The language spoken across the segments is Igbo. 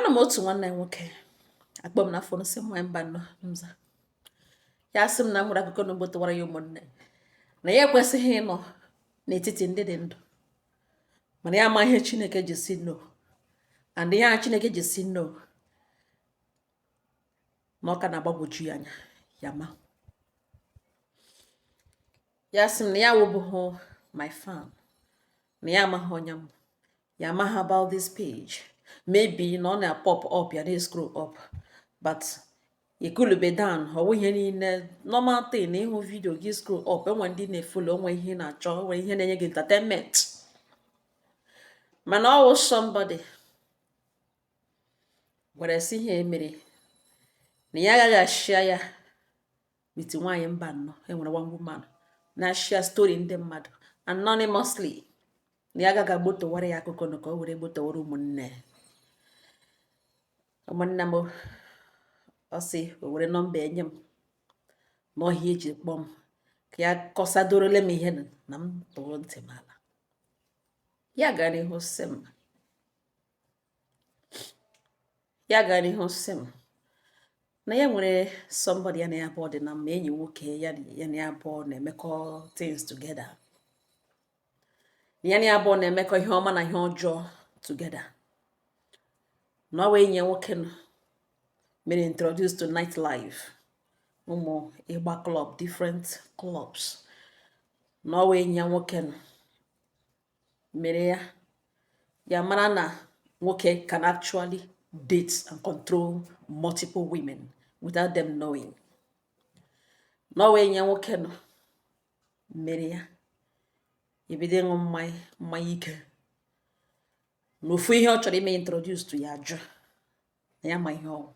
Anọ m otu nwanne nwoke akpọ m na phone, sị m, "Nwanyị mba nnọọ mza." Ya sị m na m nwere akụkọ na gbotowara ya ụmụnne, na ya ekwesịghị ịnọ n'etiti ndị dị ndụ, mana ya ama ihe Chineke ji si no, and ihe a Chineke ji si no na ọ ka na-agbagwoju ya anya. Ya ma ya sị m na ya wụbụghị my fan, na ya amaghị onye m, ya amaghị about this page, maybe na ọ na-pop up, ya na-scroll up, but ekulube down. Ọwụ ihe niile normal thing na ịhụ video gị scroll up, enwe ndị na-efollow, onwe ihe ị na-achọ, enwe ihe na-enye gị entertainment, mana ọ wụ somebody gwara sị ihe emere na ya agaghị ashare ya with nwaanyị mba nnọọ. Enwere one woman na-ashare story ndị mmadụ anonymously, na ya agaghị agbotowara ya akụkọ na ka o were gbotowara ụmụnne ụmụnne m. Ọ sị o were nọmba enye m n'ọhịa eji kpọọ m ka ya kọsadorole m ihe na m tụrụ ntị m ala. Ya gara n'ihu sị m na ya nwere somebody ya na ya abụọ dị na mma, enyi nwoke ya, ya na ya abụọ na-emekọ things together, ya na ya abụọ na-emekọ ihe ọma na ihe ọjọọ together, na ọ wee enyi ya nwoke nọ mere introduce to nightlife, ụmụ ịgba club, different clubs, na ọ wee enyi ya nwoke nọ mere ya ya mara na nwoke can actually date and control multiple women without them knowing, na ọ wee enyi ya nwoke nọ mere ya ebido ịṅụ mmanya, mmanya ike, na ofu ihe ọ chọrọ ime introduce to ya, ajụ na ya ma ihe ọ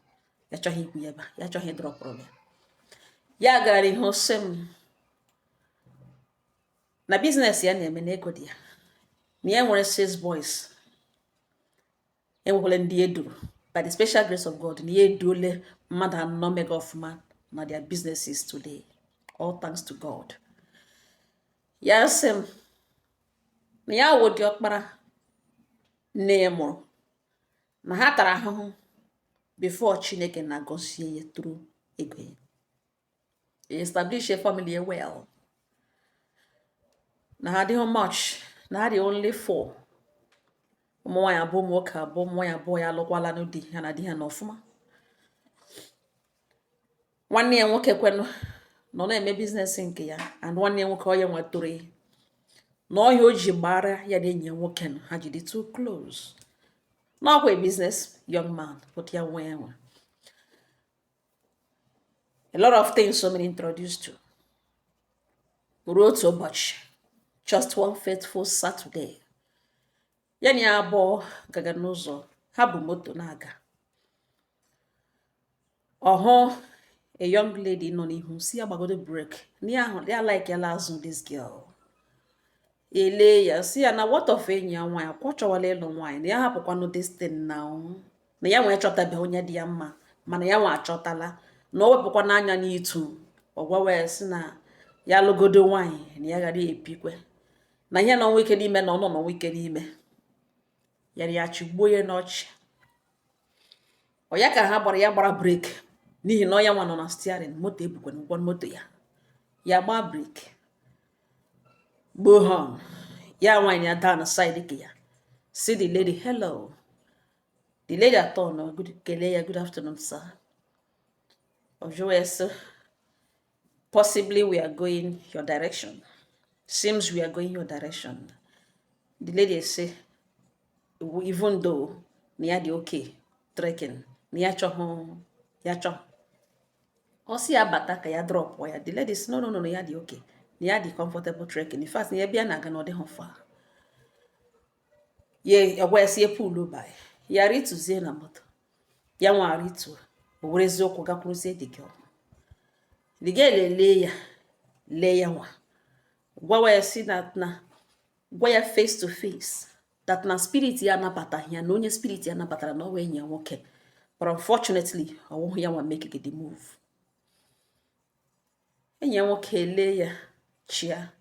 ya chọghị ikwu ya ebe a, ya chọghị ịdropụrụ ya. Ya gara ihu sị m na business ya na-eme na ego dị ya, na ya nwere six boys, enwekwala ndị eduru by the special grace of God, na ya eduole mmadụ anọ mega ọfụma na their businesses today, all thanks to God. Ya sị m na ya wụ diọkpara nne ya mụrụ, na ha tara ahụhụ before Chineke na-agọzie ya through ego ya establish a family well, na ha adịghị much, na ha dị only four, ụmụ nwaanyị abụọ, ụmụ nwoke abụọ. Ụmụ nwaanyị abụọ ya alụkwala di ha na di ha na ọfụma. Nwanne ya nwoke kwenụ nọ na-eme business nke ya, and nwanne ya nwoke ọ ya nwetụrụ ya na ọhịa o ji gbara ya na enyi ya nwoke nọ ha ji dị too close, n'ọkwa a business young man, but ya nwe ya nwe a lot of things so many introduced to. Ruo otu ụbọchị, just one faithful Saturday, ya na ya abụọ gaga n'ụzọ, ha bụ moto na-aga, ọ hụ a young lady nọ n'ihu, si ya gbagodo brake, na ya ahụ ya like ya azụ this girl. Ele ya si ya na what of enyi ya nwaanyị kwa chọwala ịlụ nwaanyị, na ya hapụkwanụ this thing na na ya nwee chọtabeghị onye dị ya mma, mana ya nwa achọtala, na o wepụkwa n'anya n'itu. Ọ gwawa ya sị na ya lụgodo nwaanyị, na ya ghara epikwe na ihe na ọnwa ike n'ime, na ọ nọ n'ọnwa ike n'ime ya, ya chịgbuo ya n'ọchị. Ọ ya ka ha gbara, ya gbara brake, n'ihi na ọ ya nwa nọ na steering moto, ebukwana ụgwọ moto ya. Ya gbaa brake, gboo horn, ya nwaanyị ya down side ka ya see the lady, "Hello." The lady atọ no good, kelee ya, "Good afternoon, sir." Ọ jụọ ya sị, "Possibly we are going your direction. Seems we are going your direction." The lady say even though na ya dị okay trekking, na ya chọghị, ya chọọ ọ sị ya bata ka ya drop ya. The lady sị, No, no, no, no, ya dị okay, na ya dị comfortable trekking. In fact, na ya bịa na-aga na ọ dịghị far." Ya gwa ya sị ya pull by, ya rituzie na moto ya nwa rituo, o were eziokwu gakwuruzie the girl. The girl elee ya, lee ya nwa, gwawa ya si na gwa ya face to face that na spirit ya anabataghị ya, na onye spirit ya nabatara na ọ wee enyi ya nwoke, but unfortunately ọ wụghị ya nwa make the move. Enyi ya nwoke elee ya, chia,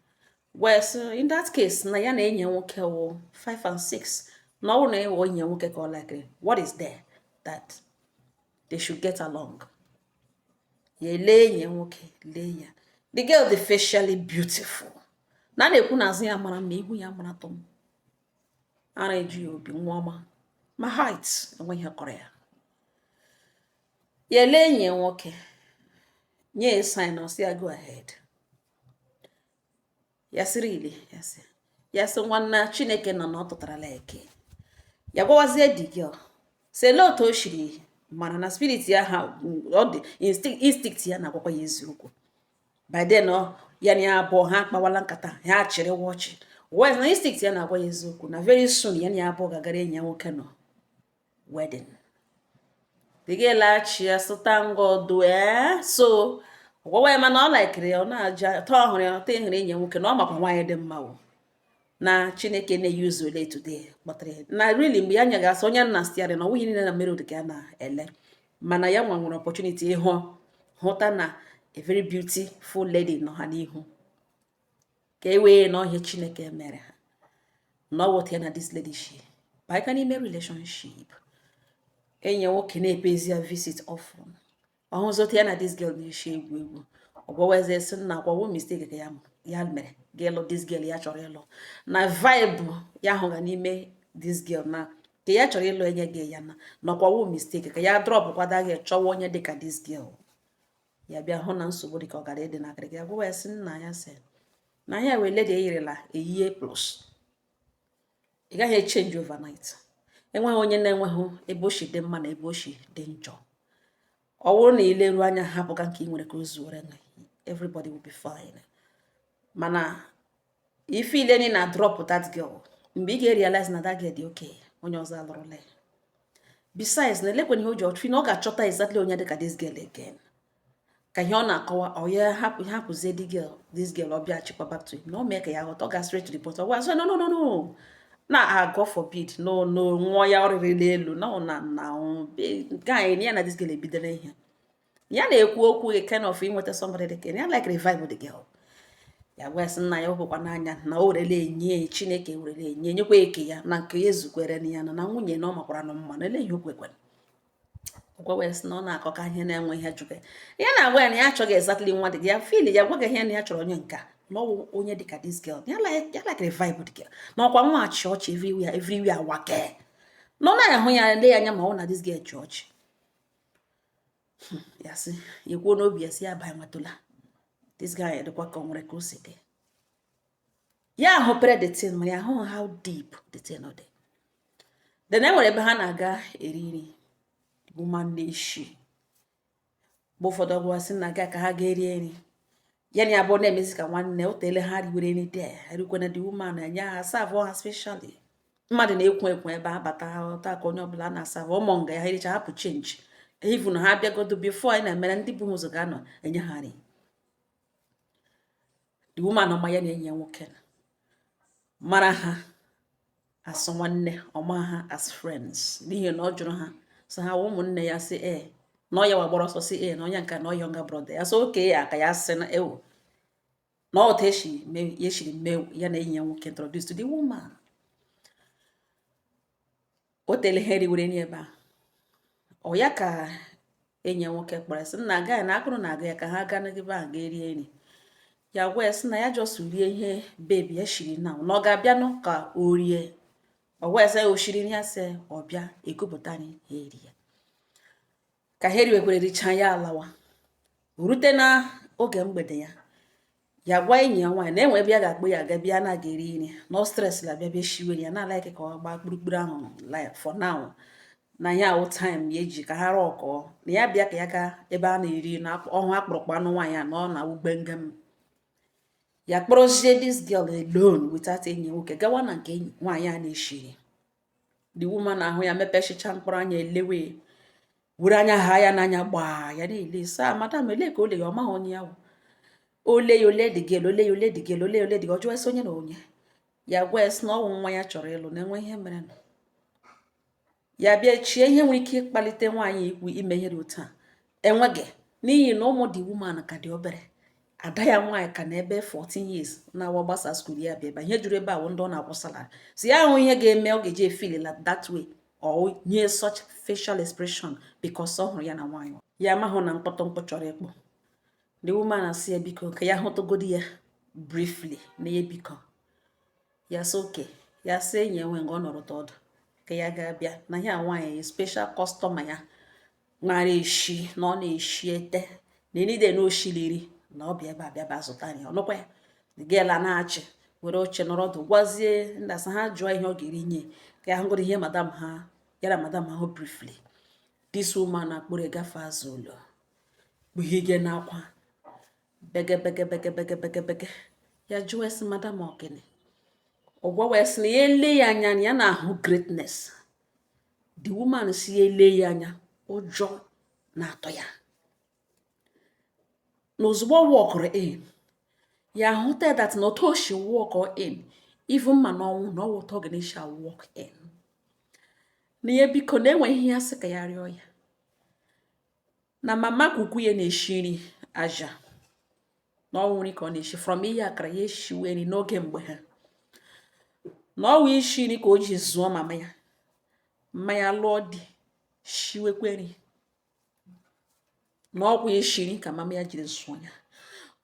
gwa ya sị in that case na ya na enyi ya nwoke wụ 5 and 6, na ọ bụrụ na ịwụ enyi ya nwoke ka ọ likere, what is there? That they should get along. Ya elee enyi ya nwoke, lee ya. The girl dị facially beautiful, na a na-ekwu na azụ ya mara mma, ihu ya mara tọm, ara eju ya obi, nwa ọma, ma height enweghị ihe kọrọ ya. Ya elee enyi ya nwoke, nye ya sign, ọ sị ya go ahead. Ya sịrị ile ya, sị ya, sị nwanne Chineke nọ na ọ tụtarala eke. Ya gwawazie the girl, sị ele otu o shiri mara na spirit ya ha ọ dị instinct ya na-agwakwa ya eziokwu. By then ọ ya na ya abụọ ha akpawala nkata, ha chịrịwa ọchị wee na instinct ya na-agwa ya eziokwu na very soon ya na ya abụọ ga-agara enyi ya nwoke nọ wedding. The girl laghachi ya sị thank God. Ee, so gwawa ya, mana ọ likeri ya, ọ na-aja tọọ ọhụrụ ya tọọ ịhụrụ enyi ya nwoke na ọ makwa nwaanyị dị mma o na Chineke na-eyuzu ole today kpọtara ya na really mgbe ya nyagasị onye nna steering na ọwụghị niile na mere ka ya na-ele, mana ya nwa nwere opportunity ịhụ hụta na a very beautiful lady nọ ha n'ihu, ka e wee na ọhịa Chineke mere ha na ọ wụta ya na this lady shi banyeka n'ime relationship. Enyi ya nwoke na-epezi ya visit often, ọhụzote ya na this girl na-eshi egwu egwu. Ọgwaweze sị nna akwawo mistake ka ya ya mere ga ịlụ this girl. Ya chọrọ ịlụ na vibe ya hụga n'ime this girl na ka ya chọrọ ịlụ enye gị ya na nọkwawo mistake ka ya drop kwada gị chọwa onye dịka this girl. Ya bịa hụ na nsogbu dịka ọ gara ịdị na akịrịka. Ya gwawa ya sị nna ya, sị na ya wee lady eyirila eyie plus ị gaghị echange overnight. Enweghị onye na-enweghị ebe o si dị mma na ebe o si dị njọ. Ọ bụrụ na ileru anya hapụga nke ị nwere ka o zuore gị, everybody will be fine. Mana ife ile na drop that girl, mgbe ị ga-realize na that girl dị okay, onye ọzọ alụrụla ya. Besides, na elekwana ihe o ji ọchụ na ọ ga-achọta exactly onye dịka this girl again, ka ihe ọ na-akọwa ọ ya hapụ hapụzie the girl, this girl ọ bịa chịkwa back to him na o mee ka ya ghọta. Ọ ga straight to the point. Ọ gwa so no, no, no, no, na ah, God forbid, no, no, nwụọ ya ọrịrịla elu, no, na na guy ya na this girl ebidoro ihe ya na-ekwu okwu a kind of inweta somebody dị ka ya like revive the girl. Ya gwa sị nna ya wepụkwa n'anya na o werele enye Chineke werele enye nyekwa eke ya na nke ya ezukwere na ya na nwunye na ọ makwara na mma na ele ihe o kwekwere. Ọgwa wee sị na ọ na-akọ ka ihe na-enwe ihe jụga ya na-agwa ya na ya achọghị exactly nwa dị ya feel. Ya gwaghị ihe na ya chọrọ onye nka na ọwụ onye dịka this girl ya like, ya like revive the girl na ọkwa nwa achị ọchị everywhere, everywhere wake na ọ na-ahụ ya le ya anya ma ọ na this girl chị ọchị. Ya sị ya kwuo n'obi ya sị ya banye nwetụla this guy dịkwa ka ọ nwere ka o si dị. Ya ahụpere the thing, mana ya ahụghị how deep the thing dị. Then e nwere ebe ha na-aga eri nri, woman na-eshi mgbe ụfọdụ ọgwụ sị na ga ka ha ga-eri nri ya na ya abụọ na-emezi ka nwanne o teele ha riwere nri there erikwana. The woman enye ha serve ha specially. Mmadụ na-ekwo ekwo ebe a bata taa ka onye ọbụla na-aserve ụmụ nga ya ha ericha hapụ change, even ha bịagodo before anyị na-emere ndị bụ ụzọ ga-anọ enye ha nri. The woman ọma ya na enyi ya nwoke mara ha as nwanne, ọma ha as friends, n'ihi na ọ jụrụ ha so ha ụmụnne ya sị ee, na ọ ya wagbara ọsọ sị ee, na onye nke na ọ younger brother ya. So oke ya ka ya sị na ewo na otu esi ya esiri mee ya na enyi ya nwoke introduce to the woman. O tele ha eriwere n'ebe a. Ọ ya ka enyi ya nwoke kpọrọ sị nna aga ya na akụrụ na-aga ya ka ha gaa n'ebe ahụ ga erie nri. Ya gwa ya sị na ya just rie ihe baby ya shiri na na ọ ga-abịanụ ka o rie. Ọ gwa ya sị o shiri nri, ya sị ọ bịa ekupụta nri ha eri ya. Ka ha eriwekwere richaa, ya alawa rute na oge mgbede. Ya ya gwa enyi ya nwaanyị na enwe ebe ya ga-akpọ ya aga bịa na aga eri nri na ọ stress la bịa bịa shiwere ya na like ka ọ gbaa kpurukpuru ahụ like for now na ya awụ time ya eji ka ha rọkọọ na ya bịa ka ya gaa ebe a na-eri na ọhụ akpụrụkpụ anụ nwaanyị a na ọ na gbengem. Ya kpọrọzie this girl alone without enyi ya nwoke gawa na nke enyi nwaanyị a na-eshiri. The woman ahụ ya mepechicha mkpụrụ anya elewe were anya ha ya n'anya gbaa ya na-ele sa madam ele ka ole ya ọ maghị onye ya wụ. Ole ya ole the girl, ole ya ole the girl, ole ya ole the girl. Ọ jụọ sị onye na onye. Ya gwa ya sị na ọ wụ nwa ya chọrọ ịlụ na enwe ihe mere nụ. Ya bịa chie ihe nwere ike ịkpalite nwaanyị ikwu ime ihe dị otu a enweghị, n'ihi na ụmụ the woman ka dị obere. Ada ya nwaanyị ka na ebe 14 years na-awa gbasa school ya bịa ebe a. Ihe juru ebe a wụ ndị ọ na-akwụ salary si ya ahụ ihe ga-eme ọ ga-eji efeel like that way. Or nye such facial expression because ọ hụrụ ya na nwaanyị ya amahụ na mkpọtụ mkpụ chọrọ ịkpụ. The woman asị ya biko ka ya hụtụgodi ya briefly, na ya biko. Ya sị okay. Ya sị enyi ya nwe nga ọ nọrọ ọdụ ka ya ga-abịa na ya nwaanyị special customer ya mara eshi na ọ na-eshi ete na enide na oshiliri na ọ bịa ebe a bịa bịa zụta ya. Ọnụkwa ya, the girl a na-achị were oche nọrọ ọdụ, gwazie ndị asa ha jụọ ihe ọ ga-eri nye ka ya hụgoro ihe madam ha, ya na madam ahụ briefly. This woman akpụrụ gafe azụ ụlọ, kpughige n'akwa, bege bege bege bege bege bege. Ya jụọ esi madam ọ gịnị. Ọgwa wee sị na ya ele ya anya na ya na-ahụ greatness. The woman si ya ele ya anya, ụjọ na-atọ ya, na ozugbo ọ walkụrụ in, ya hụta that na otu o si walk in, even ma n'ọnwụ na ọwụ ụtọ ga na-esi walk in, na ya biko na enwe ihe ya sị ka ya rịọ ya, na mama kuku ya na-eshi nri aja na ọnwụ nri ka ọ na-eshi from ihe akara ya eshiwe nri n'oge mgbe ha, na ọwụ ishi nri ka o ji zụọ mama ya. Mma ya lụọ di, shiwekwe nri, na ọkwa ishi nri ka mama ya jiri zụọ ya.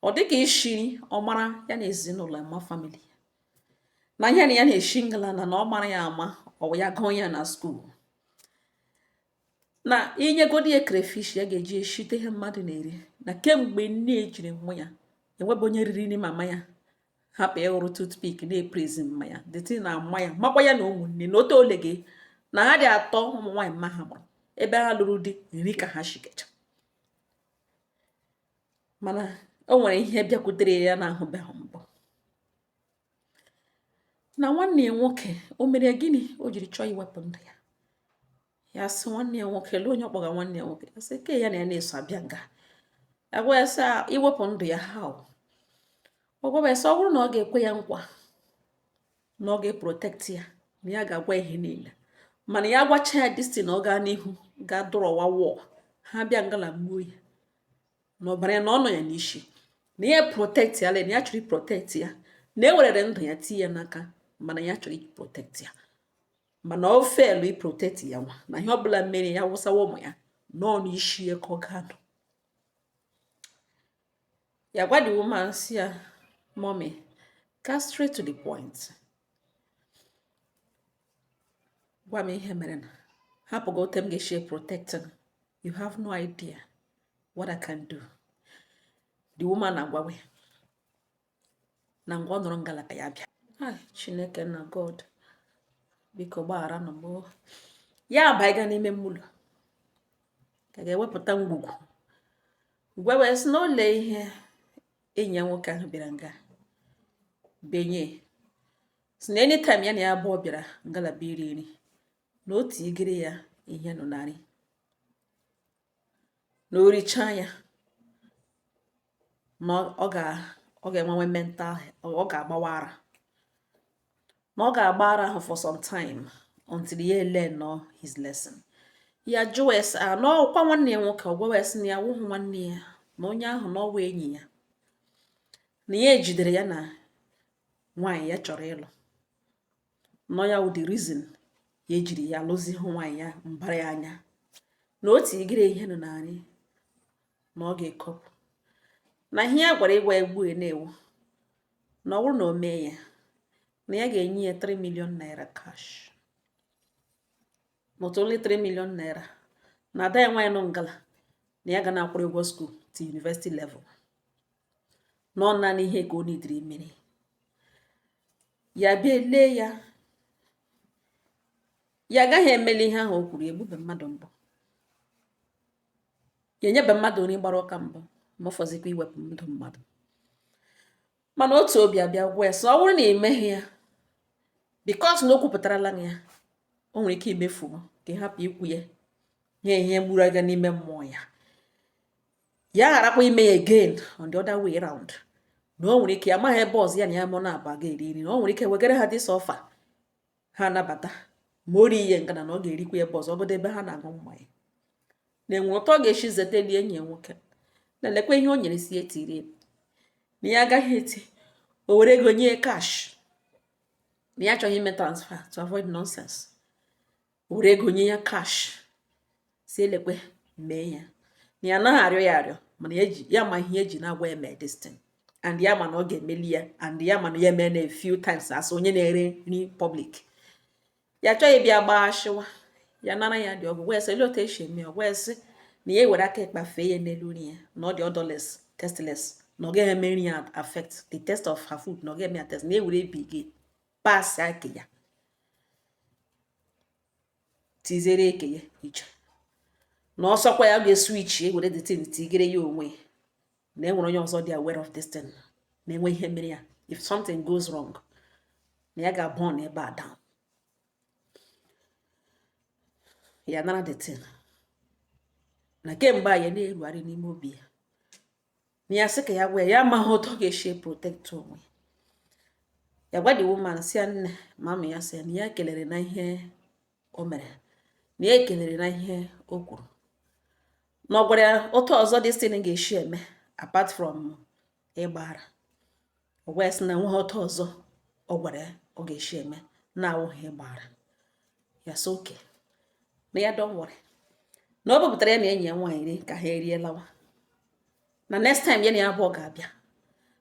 Ọ dịka ishi nri ọ mara ya na ezinụlọ ma family na ihe na ya na-eshi ngala na ọ mara ya ama ọ ya gụọ ya na school, na inyegodi ya crayfish ya ga-eji eshite ihe mmadụ na-eri, na kemgbe nne ejiri mụ ya enwebe onye riri nri mama ya hapụ ịghụrụ toothpick na-epraise mma ya dịtị na ama ya makwa ya na ụmụnne na ote ole gị na ha dị atọ ụmụ nwaanyị mma ha mụrụ ebe ha lụrụ di nri ka ha shigecha. Mana o nwere ihe bịakwutere ya na-ahụbeghị mbụ na nwanne ya nwoke. O mere gịnị o jiri chọọ iwepụ ndụ ya? Ya sị nwanne ya nwoke lee onye ọ kpọga nwanne ya nwoke. Ya sị ke ya na ya na-eso abịa nga agwa ya sị iwepụ ndụ ya ha. Ọ gwa ya sị ọ bụrụ na ọ ga-ekwe ya nkwa na ọ ga-eprotect ya, na ya ga-agwa ihe niile, mana ya gwacha ya this thing na ọ gaa n'ihu gaa dụrọwa wọọ ha bịa ngala gbuo ya na ọbara ya na ọ nọ ya n'isi, na ya protect ya, na ya chọrọ protect ya, na ewerere ndụ ya tinye ya n'aka, mana ya chọrọ protect ya, mana o failụ iprotect ya nwa, na ihe ọbụla mere ya wụsawa ụmụ ya nọọ n'isi ya ka ọ ga-anọ. Ya gwa the woman si ya, "Mommy, go straight to the point, gwa m ihe mere na hapụgo ote m ga-esi protect you. Have no idea what I can do." The woman agwawe na ngwa ọ nọrọ ngala ka ya bịa. Ai, Chineke na God, biko gbaghara nụ m. Ya abaiga n'ime ụlọ ka ga-ewepụta ngwugwu gwa wee sị na ole ihe enyi ya nwoke ahụ bịara nga benye si na anytime ya na ya abụọ bịara ngalaba iri nri, na otu igere ya ihe nọ narị na o richaa ya, na ọ ga-enwenwe mental, ọ ga-agbawa ara, na ọ ga-agba ara ahụ for some time until ya learn his lesson. Ya jụọ ese a na ọkwa nwanne ya nwoke. Ọ gwawa sị na ya wụhụ nwanne ya, na onye ahụ na ọwa enyi ya, na ya ejidere ya na nwaanyị ya chọrọ ịlụ, nọ ya wụ the reason ya ejiri ya lụzi hụ nwaanyị ya mbara ya anya, na otu igere ihe nọ narị na ọ ga-ekopụ, na ihe ya gwara ịgwa egbu na-ewu, na ọ bụrụ na o mee ya, na ya ga-enye ya 3 million naira cash, not only 3 million naira, na ada ya nwaanyị nọ ngala na ya ga na-akwụrụ ụgwọ school to university level, na ọ naanị ihe ka o nidiri mere ya bịa lee ya. Ya agaghị emeli ihe ahụ o kwuru. Egbube mmadụ mbụ, ya enyebe mmadụ nri gbara ụka mbụ, ma ọ fọzikwa iwepụ ndụ mmadụ. Mana otu obi abịa gwa ya sị ọ bụrụ na ị meghị ya, because na o kwupụtarala ya, o nwere ike imefu ka ị hapụ ikwu ya nye ihe gburu aga n'ime mmụọ ya, ya gharakwa ime ya again. On the other way round, na o nwere ike ya amaghị ebe ọzọ ya na ya mụ na-aba ga-eri nri, na o nwere ike wegara ha this offer ha anabata, ma o rie ihe ngana na ọ ga-erikwa ebe ọzọ, ọgodo ebe ha na-aṅụ mmanya, na enwe ụtọ ọ ga-esi zeteli enyi ya nwoke na lekwa ihe o nyere si etiri na ya agaghị eti. O were ego nye cash, na ya achọghị ime transfer to avoid nonsense. Were ego nye ya cash, si elekwe mee ya, na ya anaghị arịọ ya arịọ, mana ya eji ya ma ihe eji na-agwa ya mee this thing, and ya ma na ọ ga-emeli ya, and ya ma na ya mee na a few times as onye na-ere nri public. Ya chọghị ịbịa gbaa ashịwa ya nara ya dị ọgwụ, wee sị ele otu esi eme ya. Wee sị na ya ewere aka ịkpa fee ya n'elu nri ya, na ọ dị odorless, tasteless, na ọ gaghị eme nri ya affect the taste of her food, na ọ gaghị eme ya taste, na ewere ebi gị pass ake ya tizere eke ya iche, na ọsọkwa ya ga-eswitch ewere the thing tigere ya onwe, na enwere onye ọzọ dị aware of this thing, na enwe ihe mere ya, if something goes wrong, na ya ga-burn ebe a down. Ya nara the thing, na kemgbe a ya na-erugharị n'ime obi ya, na ya sị ka ya gwa ya, ya amaghị otu ọ ga-esi protect onwe ya. Gwa the woman, si ya nne mama ya, sị ya na ya kelere na ihe o mere, na ya ekelere na ihe o kwuru, na ọ gwara ya otu ọzọ this thing ga-esi eme apart from ịgbaghara. Ọ gwa ya sị na enweghị otu ọzọ ọ gwara ya ọ ga-esi eme na-awụghị ịgbaghara ya. Sị okay, na ya don't worry, na ọ bupụtara ya na enyi ya nwaanyị rie ka ha erie lawa, na next time ya na ya abụọ ga-abịa,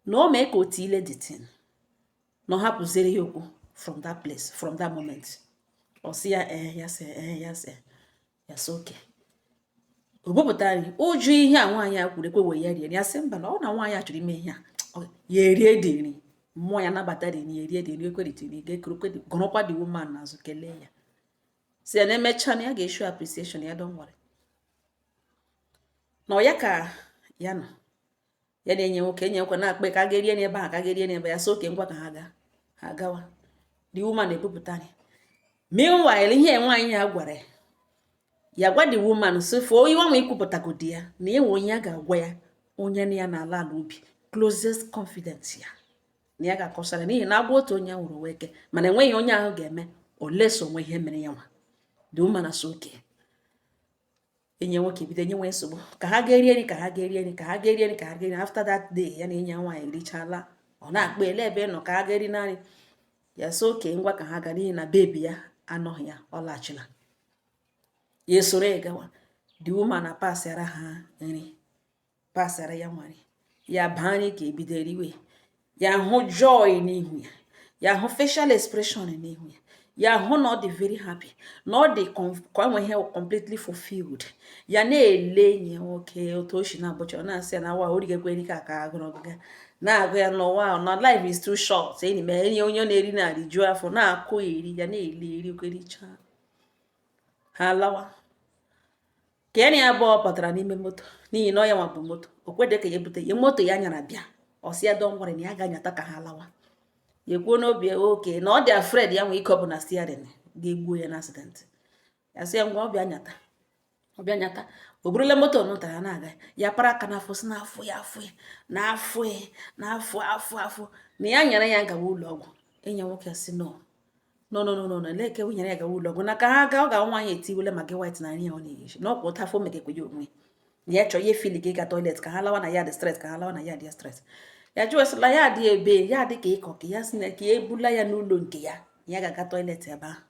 na o mee ka o tiile the thing, na ọ hapụziere ya okwu from that place, from that moment. Ọ sị ya ee, ya sị ee, ya sị ya sị okay. O bupụtara nri, ụjụ ihe a nwaanyị a kwuru ekwewe ya rie. Ya sị mba, na ọ na nwaanyị a chọrọ ime ihe a, ya erie dị nri, mmụọ ya nabata dị nri, ya erie dị nri, ekwerịtị nri, ga-ekurukwe gụrụkwa the woman n'azụ kelee ya, si ya na emechaa na ya ga-eshow appreciation ya, don't worry. Na ọ ya ka ya nọ ya na-enye nwoke enye nwoke na-akpa ka a ga-erie n'ebe ahụ, ka a ga-erie n'ebe ya. Sị okay, ngwa, ka ha gaa. Ha gawa, the woman ebupụta nri. Meanwhile, ihe nwaanyị ya gwara ya, ya gwa the woman sị fụọ iwe nwa ikwupụtagodi ya, na enwe onye ya ga-agwa ya, onye na ya na-ala ala obi, closest confidence ya, na ya ga-akọsara, n'ihi na agwa otu onye nwụrụ wee ke, mana enweghị onye ahụ ga-eme unless onwe ihe mere ya nwa. The woman asị okay. Enyi nwoke bido enye nwe nsogbu ka ha ga-eri nri, ka ha ga-eri nri, ka ha ga-eri nri, ka ha ga-eri. After that day, ya na enyi ya nwaanyị richala, ọ na-akpa ele ebe nọ ka ha ga-eri naanị ya. Sị okay, ngwa, ka ha ga, n'ihi na baby ya anọghị ya, ọ laghachila. Ya esoro ya gawa. The woman na pasịara ha nri, pasịara ya nwari ya baa nri ka ebido eriwe. Ya hụ joy n'ihu ya, ya hụ facial expression n'ihu ya, ya hụ na ọ dị very happy, na ọ dị ka ọ ihe completely fulfilled. Ya na-ele enyi ya nwoke otu o si na-abụcha, ọ na-asị ya na wa origekwe nri ka aka agụrụ ọgụga na-agụ ya n'ụwa, na life is too short. Enyi m, enyi onye na-eri na-ariju afọ na-akụ eri, ya na-eli eri okericha. Ha lawa, ka ya na ya abụọ batara n'ime moto, n'ihi na ọ ya nwa bụ moto, o kwede ka ya ebute ya moto ya nyara bịa. Ọ sị ya don't worry, na ya ga-anyata ka ha lawa. Ya ekwuo n'obi okay, na ọ dị afraid ya nwee ike ọ bụ na steering ga-egbuo ya na accident. Ya sị ya ngwa, ọ bịa nyata, ọ bịa nyata. O burula moto nụtara na-aga, ya para aka n'afọ, si n'afọ ya, afọ ya na afọ ya na afọ afọ afọ, na ya nyere ya gawa ụlọ ọgwụ. Enyi ya nwoke sị no, no, no, no, no, no, leke nyere ya gawa ụlọ ọgwụ, na ka ha gaa, ọ ga nwaanyị etiwele ma gị white na nri ya ọ na-eji na ọkwa ụta afọ megekwe ya onwe na ya chọọ ihe feel gị ịga toilet, ka ha lawa na ya dị straight, ka ha lawa na ya dị straight. Ya jụọ sịla ya dị ebe ya dị ka ịkọ ka ya si na ka ya ebula ya n'ụlọ nke ya, ya ga-aga toilet ebe ahụ.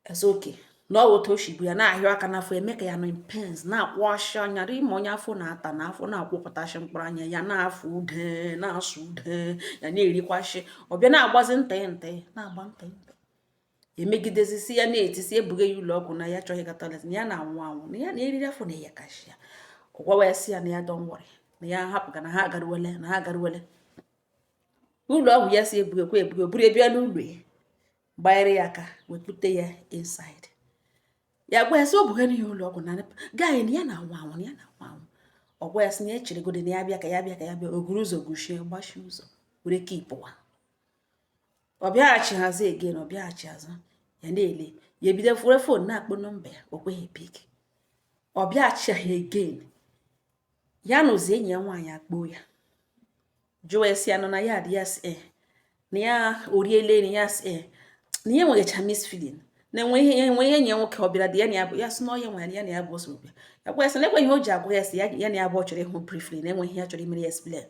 Eze okay, na ọ otu o si bụ ya na-ahịọ aka n'afọ eme ka ya nọ in pains, na-akwụ anya ime onye afọ na-ata na afọ na-akwụpụtasị mkpụrụ anya ya, na-afụ ude, na-asụ ude, ya na-erikwasị, ọbịa na-agbazi ntị ntị, na-agba ntị ntị, emegidezisi ya, na-etisi ebuga ya ụlọ ọgwụ, na ya chọghị ịga toilet, na ya na-anwụ anwụ, na ya na-eriri afọ na ya kashi ya. Ọgwawa ya, si ya na ya don't worry, na ya hapụga, na ha agaruwele, na ha agaruwele ụlọ ọgwụ. Ya si ebugekwa ebuge, buru ebia n'ụlọ ya, gbanyere ya aka, wepụta ya inside. Ya gwa ya sị o bugara ya ụlọ ọgwụ, na gaghị, na ya na-anwụ anwụ, na ya na-anwụ anwụ. Ọ gwa ya sị na ya echeregodi, na ya bịa, ka ya bịa, ka ya bịa. O guru ụzọ guchie, gbachie ụzọ, were ka pụwa. Ọ bịaghachi hazi again, ọ bịaghachi azụ. Ya na-ele ya, ebido were phone na-akpọ nọmba ya, o kweghị pick. Ọ bịaghachi again, ya nụzi enyi ya nwaanyị akpọ ya, jụọ ya sị ya nọ na ya dị, ya sị ee, na ya oriele nri, ya sị ee, na ya enweghịcha mixed feeling, na enwe ihe enwe ihe enyi ya nwoke ọ bịara dị ya na ya bụ, ya sị na ọ ya nwere ya na ya bụ osoro bịa. Ya gwa ya sị na ekwe ihe o ji agwa ya, sị ya ya na ya bụ ọ chọrọ ịhụ briefly, na enwe ihe ya chọrọ imere ya explain.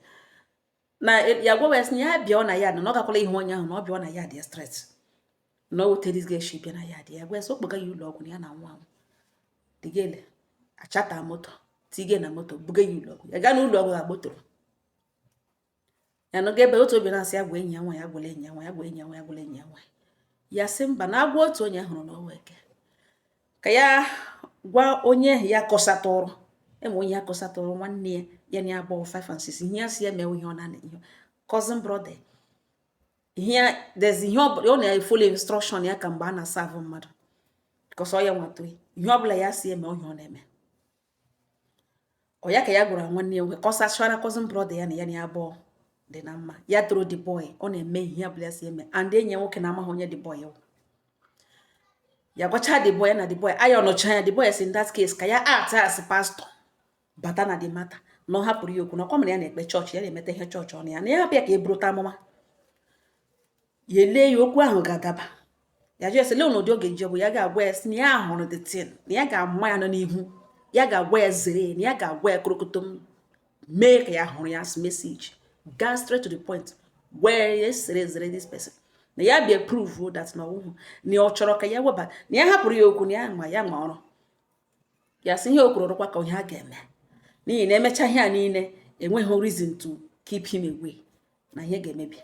Na ya gwa ya sị na ya bịa ọ na ya na ọ gakwala ihu onye ahụ, na ọ bịa ọ na ya dị ya straight, na Na o wetara this girl shi bịa na ya dị ya gwa ya sị o kpọga ya ụlọ ọgwụ, na ya na nwa anwụ. The girl achata moto, tige na moto, buga ya ụlọ ọgwụ. Ya gaa n'ụlọ ọgwụ, agbotoro ya nọga ebe otu obi na-asị ya gwa enyi ya nwa, ya gwala enyi ya nwa, ya gwa enyi ya nwa, ya gwala enyi ya nwa. Ya sị mba, na agwa otu onye hụrụ n'ọwa eke, ka ya gwa onye ahụ ya kọsatụrụ enwe onye ya kọsatụrụ nwanne ya, ya na ya abụọ 5 and 6. Ihe ya si ya mewe, ihe ọ na ihe cousin brother, ihe ya there's ihe ọ bụla ọ na-efollow instruction ya ka mgbe a na-asavụ mmadụ, because ọ ya nwatụ ihe ọ bụla ya si eme, ihe ọ na-eme ọ ya ka ya gwara nwanne ya nwoke kọsachara cousin brother ya na ya na ya abụọ dị na mma. Ya toro the boy, ọ na-eme ihe ọbụla ya si eme, and enyi ya nwoke na-amaghị onye the boy wụ. Ya gwacha the boy na the boy aya ọnọcha ya. The boy si in that case ka ya act as pastor bata na the matter, na ọ hapụrụ ya okwu, na ọkwa mere ya na-ekpe chọọchị, ya na-emeta ihe chọọchị ọnụ ya, na ya hapụ ya ka e burụta amụma ya, elee ya okwu ahụ ga-adaba. Ya jụọ ya sị lee ụdị oge nje bụ ya ga-agwa ya sị na ya hụrụ the thing, na ya ga-ama ya nọ n'ihu, ya ga-agwa ya zere, na ya ga-agwa ya korokotom mee ka ya hụrụ ya as message, gaa straight to the point, where ya sere zere this person, na ya bịa prove that na ọwụhụ na ọ chọrọ ka ya weba, na ya hapụrụ ya okwu, na ya ma ya ma ọrụ ya. Sị ihe o kwuru rụkwa ka ihe a ga-eme, n'ihi na emecha ihe a niile, enweghị reason to keep him away, na ihe ga-emebi.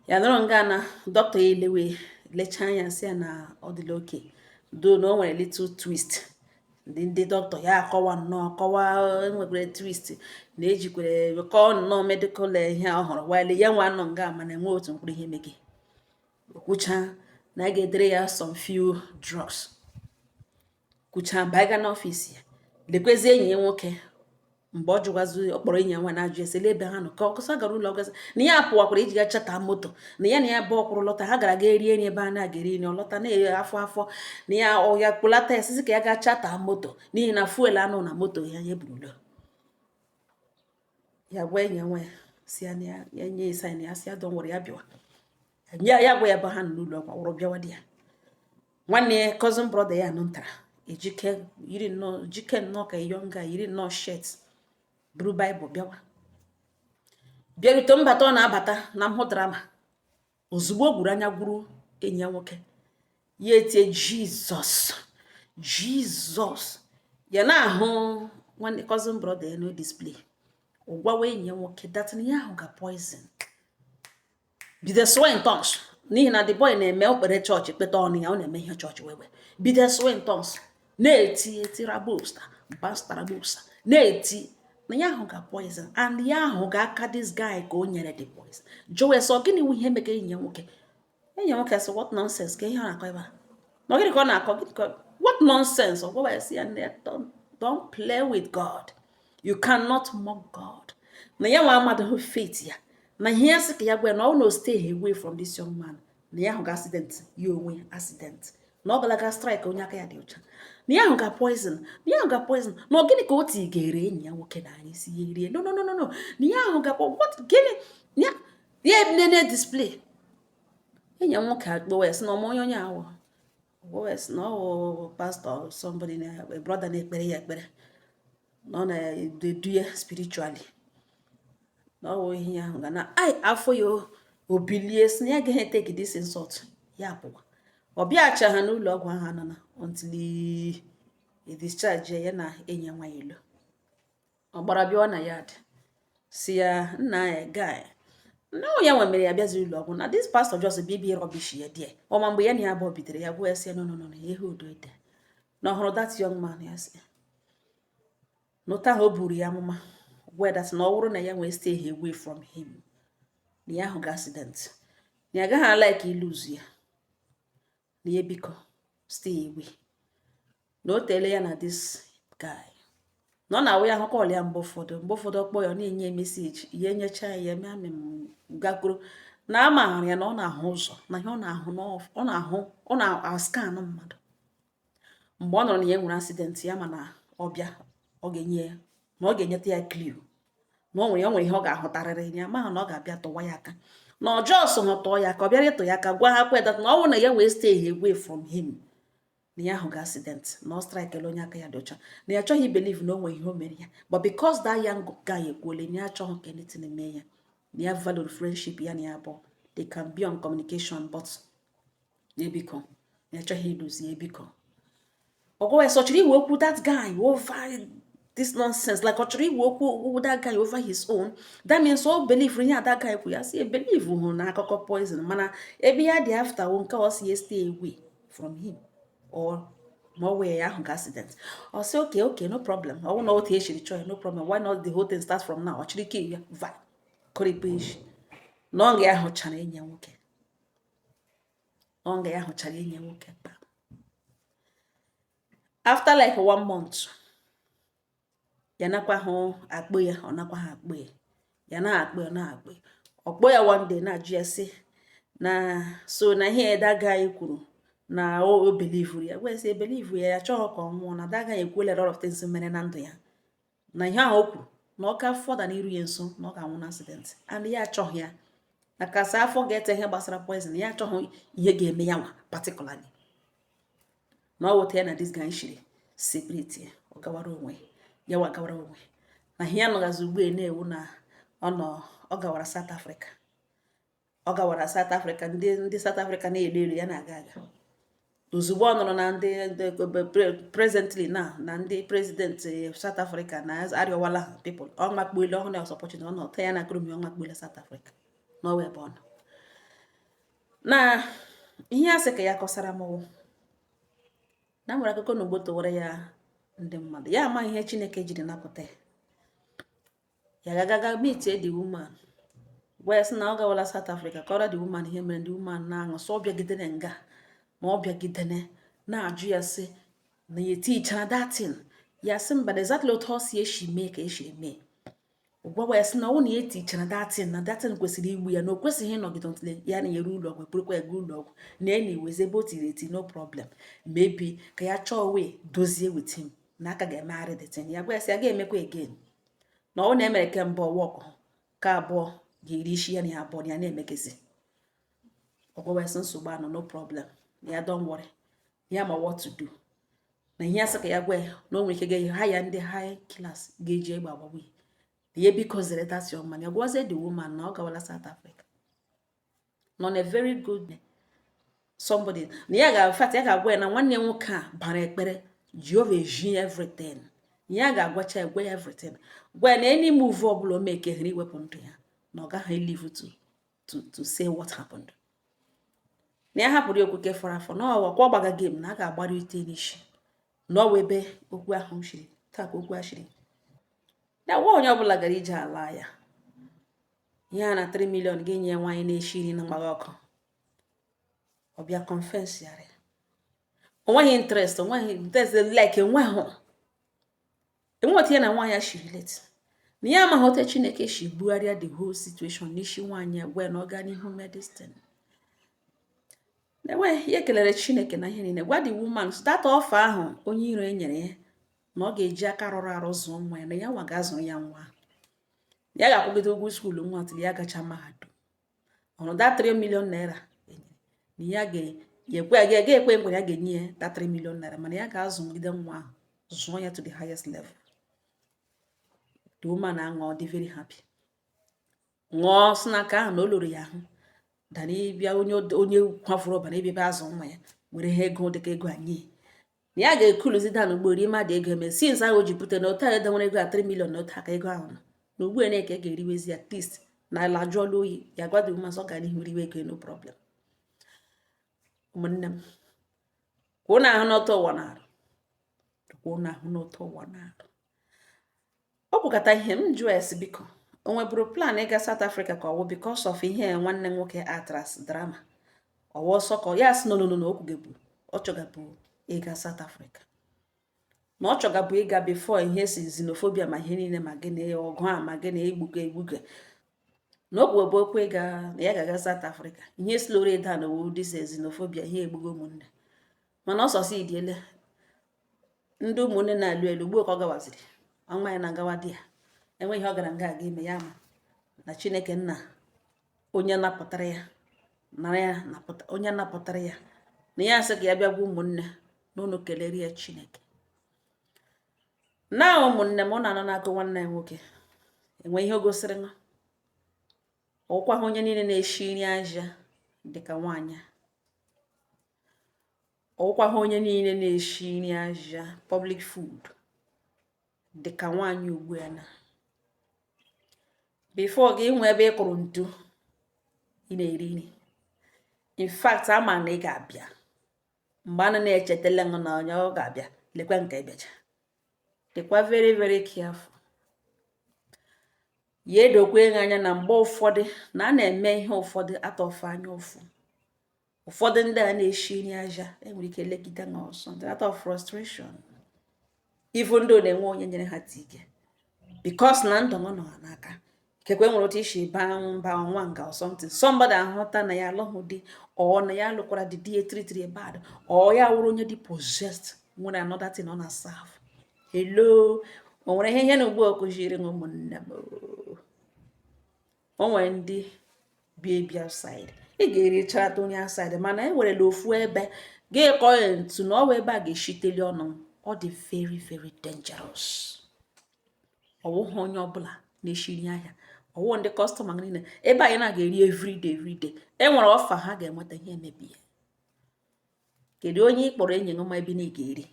Ya nọrọ nga na dọkịta ya elewe lechaa anya, sị ya na ọ dịla oke do, na o nwere little twist. Ndị dọkịta ya akọwa nnọọ kọwa enwekwara twist na ejikwere kọọ nnọọ medical ihe ọ hụrụ while ya nwa nọ nga, mana enwe otu mkpụrụ ihe mege okwucha na a ga-edere ya some few drugs. Kwucha baiga n'ọfịs ya, lekwezi enyi ya nwoke. Mgbe ọ jụgwazi, ọ kpọrọ enyi ya nwa na-ajụ ese ebe ha nọ, ka ọ kọsọ gara ụlọ ọgwụ, na ya pụwakwara iji ga chata moto, na ya bụ ọkwụrụ lọta, ha gara ga erie nri ebe a na-aga eri nri. Ọ lọta na-eghe afọ afọ na ya ọ ya kpụlata ya, sisi ka ya gaa chata moto, n'ihi na fuel anụ na moto ya ya eburula ya. Gwa enyi ya nwa ya si ya na ya ya nye ya sign, ya si ya don't worry, ya bịawa ya. Ya gwa ya ebe ha nọ n'ụlọ ọgwụ, wụrụ bịawa di ya nwanne ya, cousin brother ya nọ ntara ejike, yiri nnọọ jike nnọọ ka young guy, yiri nnọọ shirt, buru Bible bịawa. Bịarute mbata, ọ na-abata na mhụ drama ozugbo o gwuru anya gwuru enyi ya nwoke, ya etie, "Jizọs, Jizọs!" Ya na-ahụ nwanne cousin brother ya no display. Ọ gwawa enyi ya nwoke that na ya ahụ ga poison, bido swear in tongues, n'ihi na the boy na-eme okpere chọọchị kpeta ọnụ ya, ọ na-eme ihe chọọchị wewe, bido swear in tongues, na-eti eti rabosta bastarabosa, na-eti na ya ahụ ga poison and ya ahụ ga-aka this guy ka o nyere the poison. Jụwa ya sị ọ gịnị wụ ihe mega enyi ya nwoke. Enyi ya nwoke sị, "What nonsense? Ka ihe ọ na-akọ ebe a, na ọ gịnị ka ọ na-akọ? Gịnị ka what nonsense?" Ọ gwawa ya sị ya nne, don't play with God, you cannot mock God, na ya nwa amadịghị faith ya, na ihe ya sị ka ya gwa ya na ọ na stay away from this young man, na ya ahụ ga accident, ya onwe ya accident, na ọ galaga strike onye aka ya dị ọcha, na ya ahụ ga poison, na ya ahụ ga poison, na ọ gịnị ka o tigere enyi ya nwoke na anya isi ya erie. No, no, no, no, no, na ya ahụ ga what? Gịnị ya ya nene display? Enyi ya nwoke akpọwa ya sị na ọma onye onye ahụ gwawa ya sị na ọ wụ pastor, somebody na a brother na-ekpere ya ekpere, na ọ na-edu ya spiritually, na ọ wụ ihe ahụ ga na ai afọ ya. O bilie sị na ya agaghị take this insult. Ya pụwa, ọ bịacha ha n'ụlọ ọgwụ ahụ anọ na until e discharge ya na enyi ya nwaanyị elo. Ọ gbara bịawa na yard, si ya nna ya guy na ọ ya nwe mere ya bịazi ụlọ ọgwụ, na this pastor just bibi rubbish ya die ọma. Mgbe ya na ya abụọ bidoro, ya gwa ya sị ya no, no, no, no, ihe udo ede na ọ hụrụ that young man. Ya sị n'ụta ahụ o buru ya amụma, gwa that na ọ bụrụ na ya nwee stay away from him, na ya ahụ ga accident, na ya agaghị alike ilose ya, na ya biko stay away, na o teele ya na this guy, na ọ na-awụ ya ahụ call ya mgbe ụfọdụ ọkpọ ya, ọ na-enye ya message, ya enyecha ya, ya eme amị m gakwuru na a maara ya na ọ na-ahụ ụzọ, na ihe ọ na-ahụ na ọ na-ahụ, ọ na-ascan mmadụ. Mgbe ọ nọrọ na ya nwere accident ya, ma na ọ bịa, ọ ga-enye ya, na ọ ga-enyeta ya clue, na o nwere ihe ọ ga-ahụtarịrị ya, ma na ọ ga-abịa tụwa ya aka, na ọjọọ so ha tụọ ya aka, ọ bịara ịtụ ya aka, gwa ha kwe that na ọ bụrụ na ya wee stay away from him, na ya ahụ ga accident, na ọ strike onye aka ya dị ọcha, na ya achọghị believe na o nwere ihe o mere ya, but because that young guy ekwuole na ya achọghị ka anything mee ya, na ya value friendship ya na ya abụọ, they can be on communication, but Ya biko, ya achọghị ịlụzi ya, biko. Ọgwa ya sọ chọrọ iwe okwu that guy over this nonsense, like ọ chọrọ iwe okwu that guy over his own. That means ọ believe ihe that guy kwu. Ya si believe hụ na akụkọ poison, mana ebe ya dị after wo nke ọ si ya stay away from him or ma ọ wee ya ahụ ka accident. Ọ sị, Okay, no problem. Ọ bụrụ na otu eshiri chọọ ya, no problem. Why not the whole thing start from now?" Ọ chịrị ike ya va kọrịkpa eshi na ọ ga ya hụchara enyi ya nwoke, ọ ga ya hụchara enyi ya nwoke kpa. After like one month, ya nakwa hụ akpụ ya, ọ nakwa ha akpụ ya, ya na-akpụ ya, na-akpụ ya. Ọkpọ ya one day, na-ajụ ya sị na so na ihe that guy kwuru na o believe ya. Wee sị believe ya, ya chọghị ka ọ nwụọ, na that guy ekwuola a lot of things mere na ndụ ya, na ihe ahụ o kwuru na ọ ka fọda n'iru ya nso na ọ ga-anwụ na accident, and ya achọghị ya na kasị afọ ga-ete ihe gbasara poison. Ya achọghị ihe ga-eme ya nwa particularly, na ọ weta ya na this guy shiri separate ya, ọ gawara onwe ya, wa gawara onwe na ihe ya nọgazi ugbu a na-ewu na ọ nọ, ọ gawara South Africa, ọ gawara South Africa. Ndị South Africa na-elu elu ya na-aga aga. Ozugbo ọ nụrụ na ndị presently na ndị president South Africa na-arịọwala people, ọ makpuele ọhụrụ ya ọsọpọchị na ọ nọ ta ya na akụrụmi, ọ makpuele South Africa n'ọwa ebe ọ nọ na ihe a sị ka ya kọsara m wụ na nwere akụkọ na ugbo towara ya ndị mmadụ. Ya amaghị ihe Chineke jiri napụta ya. Ya gagaga meet the woman, gwa ya sị na ọ gawala South Africa, kọrọ the woman ihe mere. The woman na-aṅụ sọ ọ bịagidere nga na ọ bịagidere na-ajụ ya sị na ya etichara datin. Ya sị mba, na exactly otu ọ si esi mee ka esi eme. Gwawa ya sị na ọ na ya etichara datin, na datin kwesịrị igbu ya, na o kwesịghị ịnọgide until ya na eru ụlọ ọgwụ, ekpurukwa ya gaa ụlọ ọgwụ. Na ya na-ewezi ebe o tiri eti, no problem, maybe ka ya chọọ wee dozie with him na aka ga-emegharị the thing. Ya gwa ya sị ya ga-emekwa again, na ọ na-emere kemgbe ọwọkụ ka abụọ ga-eri isi ya na ya abụọ na ya na-emekezi. Ọgwawa ya sị nsogbu anọ, no problem, na ya don't worry, ya ma what to do. Na ihe asị ka ya gwa ya na o nwere ike ga ha ya ndị high class ga-eji egbe agbagbu ya, na ya biko zere that young man. Ya gwazie the woman na ọ gawala South Africa, nọ na very good somebody, na ya ga fact ya ga-agwa ya na nwanne ya nwoke a bara ekpere Jehova eji everything. Ya ga-agwacha ya, gwa ya everything, gwa ya na any move ọbụla o mekeghere iwepụ ndụ ya, na ọ gaghị live to say what happened. Na ya hapụrụ ya okwuke fọrọ afọ na ọwa kwa ọgbaga game na a ga-agbara ite n'isi na ọwa ebe okwu ahụ shiri taa ka okwu a shiri ya gwa onye ọbụla gara ije ala ya ihe a na 3 million ga-enye ya nwaanyị na-eshi nri na mgbaga ọkụ. Ọ bịa confess yara ya, o nweghị interest, o nweghị interest, like enweghị enweghị ya na nwaanyị a shiri relate, na ya amaghị otu Chineke si bugharịa the whole situation n'isi nwaanyị a, gwa ya na ọ gaa n'ihu medicine na-enwe ya. Kelere Chineke na ihe niile, gwa the woman that offer ahụ onye iro e nyere ya, na ọ ga-eji aka rụrụ arụ zụọ nwa ya, na ya nwa ga-azụ ya nwa, ya ga-akwụgide ụgwọ school nwa tiri ya gacha mahadum ọrụ. That 3 million naira enyere na ya ga-ekwe ga-ekwe nkwa ya ga-enye ya that 3 million naira, mana ya ga-azụgide nwa ahụ, zụọ ya to the highest level. The woman aṅụọ, dị very happy, ṅụọ sị n'aka ahụ na o loro ya ahụ dana ịbịa onye kwafuru ọbara ịbịa bịa azụ nwa ya were ha ego dịka ego anyị na ya ga-ekuluzi dan ugbo rie mmadụ ego eme since ahụ o ji bute na otu a edewere ego a 3 million na otu aka ego ahụ nọ na ugbu a na-eke ga-eriwezi at least na ala jụọla oyi. Ya gwa the woman sọ gaa n'ihu riwe ego, no problem. Ụmụnne m, kwuo na ahụ n'ọtọ ụwa na-arụ, kwuo na ahụ n'ọtọ ụwa na-arụ. Ọ kwukọta ihe m jụọ esi, biko, o nweburu plan ịga South Africa ka ọ wụ because of ihe nwanne m nwoke atras drama ọwa ọsọ ka ya sị no, no, no, na o kwugebu ọ chọgabụ ịga South Africa, na ọ chọgabụ ịga before ihe si xenophobia ma ihe niile ma gịnị ọgụ a ma gịnị egbuge egbuge, na o kwubu okwu ịga na ya ga-aga South Africa. Ihe slowly down owu this xenophobia ihe egbugo ụmụnne, mana ọsọsọ idiele ndị ụmụnne na-alụ elu ugbu ka ọ gawaziri ọnwa ya na-agawa di ya enweghị ọ gara nga aga ime ya ma na Chineke nna onye napụtara ya nara ya napụta onye napụtara ya na ya asị ka ya bịa gwa ụmụnne na unu kelere ya Chineke. Na ụmụnne m, ọ na-anọ n'akụ nwanne ya nwoke enwe ihe o gosiri nwa ọkwa ha onye niile na-eshi nri aja dịka nwaanyị a. Ọwụkwa ha onye niile na-eshi nri aja public food dịka nwaanyị ugbu a na before gị nwee ebe ị kụrụ ntu ị na-eri nri. In fact, ama na ị ga-abịa mgbe a na-echetala ṅụ na onye ọ ga-abịa lekwa nke ịbịacha. Dịkwa very very careful. Ya edokwa gị anya na mgbe ụfọdụ na a na-eme ihe ụfọdụ atọfe anya ụfụ. Ụfọdụ ndị a na-eshi nri aja enwere ike legide na ọsọ out of frustration, even though na-enwe onye nyere ha tike, because na ndụ nọ ha n'aka. Ikekwe nwere otu isi baa mba nwa nga or something, somebody ahụta na ya alụghị di, or na ya alụkwara di, di etritiri bad, or ya wụrụ onye dị possessed, nwere another thing ọ na-serve. Hello, o nwere ihe na ugbu a kụziri m ụmụnne m. O nwere ndị bi ebi outside, ị ga-ericharata onye outside, mana e werela ofu ebe gị kọọ ya ntu na ọwa ebe a ga-eshiteli ọnụ. Ọ dị very very dangerous. Ọwụghị onye ọbụla na-eshiri ahịa, ọwụ ndị customer niile ebe anyị na-aga eri everyday everyday. E nwere ọfa ha ga-enweta ihe emebie. Kedu onye ị kpọrọ enyi gị ma ebe na ị ga-eri?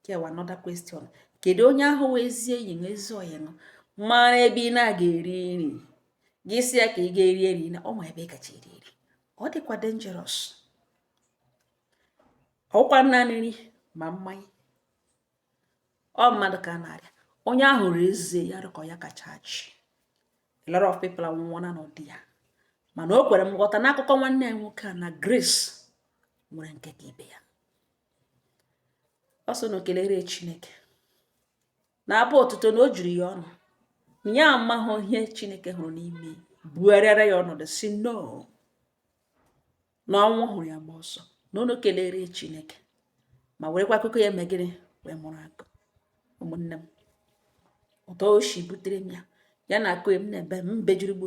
Kewa another question. Kedu onye ahụ wee ezi enyi gị, ezi ọyị gị mara ebe ị na-aga eri nri gị, si ya ka ị ga-eri eri na ọ ma ebe ị kacha eri eri? Ọ dịkwa dangerous. Ọkwa naanị nri ma mmanya ọ mmadụ ka a na-arịa onye ahụ hụrụ eze ya rịkọ ya kacha achị. A lot of people anwụọna n'ụdị ya, mana o kwere m nghọta n'akụkọ nwanne ya nwoke a na Grace nwere nke ka ibe ya. Ọ sị na o kelere Chineke na-abụ otuto na o juru ya ọnụ na ya amaghị ihe Chineke hụrụ n'ime bugharịara ya ọnọdụ, si no na ọnwụ hụrụ ya gba ọsọ, na unu kelere Chineke ma werekwa akụkọ ya megịrị wee mụrụ akụ. Ụmụnne m, ụtọ o si butere m ya, ya na akụ m na-ebe m bejurugbo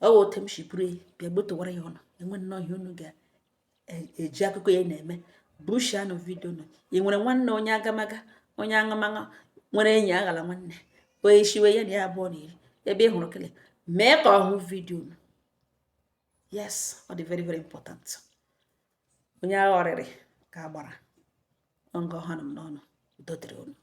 ọ wụ otu m si buru ya bịa gbotowara ya ọnụ. Enwe nnọọ ihe unu ga-eji akụkọ ya na-eme. Bushanụ video nọ. Ị nwere nwanne onye agamaga, onye aṅụmaṅụ, nwere enyi aghala nwanne onye shiwe ya na ya abụọ na iri ebe ị hụrụ kele, mee ka ọ hụ video nọ. Yes, ọ dị very very important. Onye agha ọrịrị ka a gbara nga ọha nọ m n'ọnụ. Udo dịrị unu.